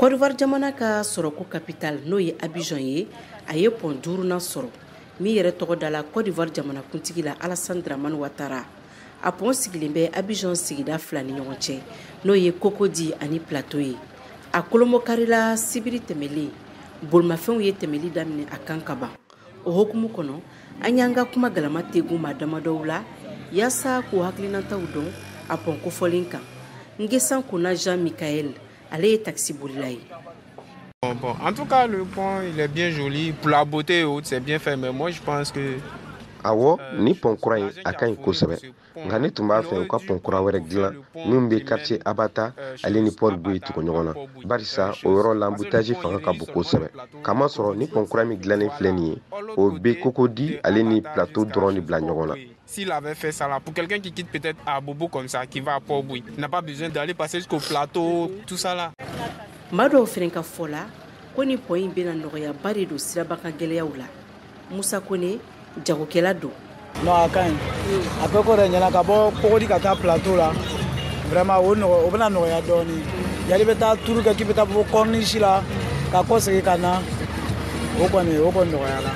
Côte d'Ivoire jamana ka sɔrɔko capitale, n'o ye Abidjan ye, a ye pont duurunan sɔrɔ min yɛrɛ tɔgɔ da la Côte d'Ivoire jamanakuntigi la, Alassane Dramane Ouattara. A pont sigilen bɛ Abidjan sigida fila ni ɲɔgɔn cɛ, n'o ye Cocody ani Plateau ye. A kolomokarila sibiri tɛmɛlen, bolimafɛnw ye tɛmɛli daminɛ a kan ka ban. O hukumu kɔnɔ, an y'an ka kuma galama tegun maa damadɔw la yaasa k'u hakilinataw dɔn a pont kofɔlen kan. Ngesan Kona Jean Michael, ale ye taxi bolila ye. Bon, en tout cas, le pont, il est bien joli. Pour la beauté et autres, c'est bien fait. Mais moi, je pense que Awɔ, ni pont kura in, a ka ɲi kosɛbɛ, nka ne tun b'a fɛ u ka pont kura wɛrɛ dilan min bɛ quartier Abata ale ni Port Boué tugu ɲɔgɔn na, barisa o yɔrɔ la, embouteillage fanga ka bon kosɛbɛ, kamasɔrɔ ni pont kura min dilannen filɛ nin ye, o bɛ Cocody ale ni Plateau dɔrɔn de bila ɲɔgɔn na. S'il avait fait ça là, pour quelqu'un qui quitte peut-être à Abobo comme ça, qui va à Port-Boué, n'a pas besoin d'aller passer jusqu'au Plateau, tout ça là. Maa dɔw fɛnɛ ka fɔ la ko ni pont in bɛna nɔgɔyaba de don sirabakan gɛlɛyaw la. Musa Kone, jagokɛla don. Non, a ka ɲi, a bɛɛ ko yɛrɛ ɲɛna ka bɔ Cocody ka taa Plateau la. Vraiment, o nɔgɔ, o bɛna nɔgɔya dɔɔni. Yali bɛ taa turu kɛ k'i bɛ taa bɔ corniche la ka kɔ segin ka na, o kɔni nɔgɔyara.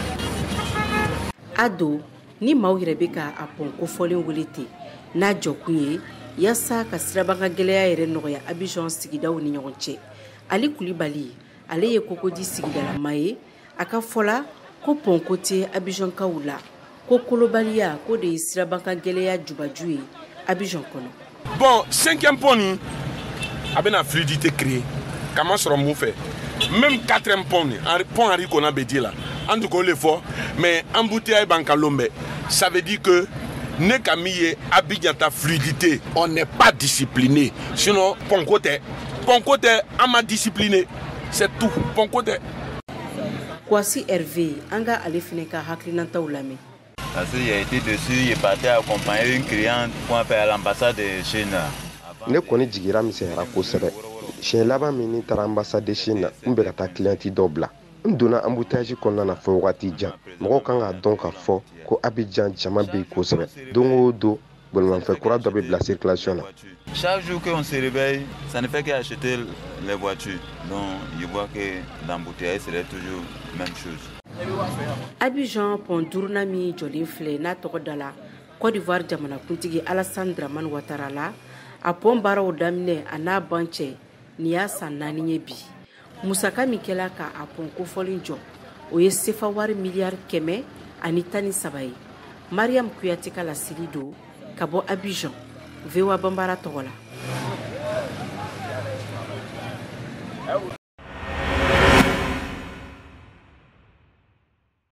A don ni maaw yɛrɛ bɛ ka a pont kofɔlen wele ten, n'a jɔkun ye yaasa ka sirabakan gɛlɛya yɛrɛ nɔgɔya Abidjan sigidaw ni ɲɔgɔn cɛ. Ali Kulibali, ale ye Cocody sigidalama ye. A ka fɔ la ko pont ko tɛ Abidjankaw la, ko kolobaliya ko de ye sirabakan gɛlɛya jubaju ye Abidjan kɔnɔ. Bon, cinquième pont nin, a bɛna fluidité créer kamasɔrɔ mun fɛ, même quatrième pont nin, pont Henri Konan Bédié la, an tun k'o le fɔ, mais embouteillage b'an kan lon bɛɛ. Ça veut dire que ne ka min ye Abidjan ta fluidité, on n'est pas discipliné. Sinon pont ko tɛ, pont ko tɛ, an ma discipliné, c'est tout, pont ko tɛ. Kwasi Hervé, an ka ale fɛnɛ ka hakilinataw lamɛn. Parce qu'il a été dessus, il partait accompagner une cliente pour faire à l'ambassade de Chine. Ne kɔni jigira misɛnyara kosɛbɛ. Siɲɛ laban min ni taara ambassade de Chine na, n bɛ ka taa cliente dɔw bila, n donna embouteillage kɔnɔna na fo wagati jan. Mɔgɔw kan k'a dɔn k'a fɔ ko Abidjan jama bɛ yen kosɛbɛ. Don o don, bolimafɛn kura dɔ bɛ bila circulation na. Chaque jour qu'on se réveille, ça ne fait qu'acheter les voitures. Donc, je vois que l'embouteillage serait toujours la même chose. Abidjan pont duurunan min jɔlen filɛ, n'a tɔgɔ da la Côte d'Ivoire jamanakuntigi Alassane Dramane Ouattara la, a pont baaraw daminɛ a n'a ban cɛ, nin y'a san 4 ye bi. Musaka min kɛla ka a pont kofɔlen jɔ, o ye sefa wari miliyari 113 ye. Mariam Kuyate ka laseli don ka bɔ Abidjan, VOA Banbara tɔgɔ la.